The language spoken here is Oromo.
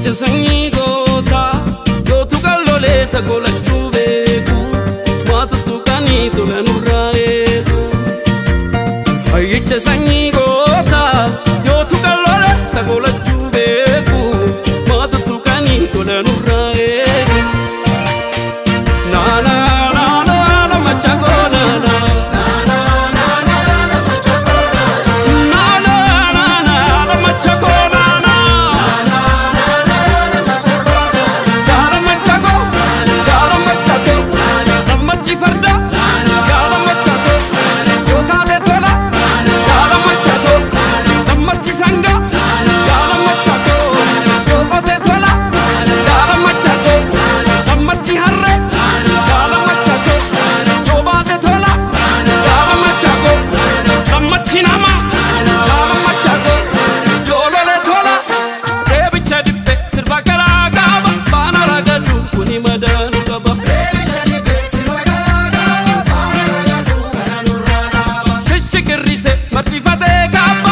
Hayyicha sanyii gootaa yootu qalloleessa golachuu beeku maa tuttuqanii tola nurraa eegu. Hayyicha sanyii gootaa yootu qalloleessa golachuu beeku maa tuttuqanii tola nurraa eegu. Naana naana naana machakoo naana. Naana naana naana machakoo naana. Gaara machakoo, gaara machakoo, gammachi farda, gaara machakoo, yoo taate tola, gaara machakoo, gammachi sangaa, gaara machakoo, yoo qote tola, gaara machakoo, gammachi harree, gaara machakoo, yoo baate tola, gaara machakoo, gammachi nama, gaara machakoo, yoo lole tola, reebicha dibbee sirba garaa qaba, faana ragadu kuni madaanu qaba. Shishikirrise martifatee kaaba.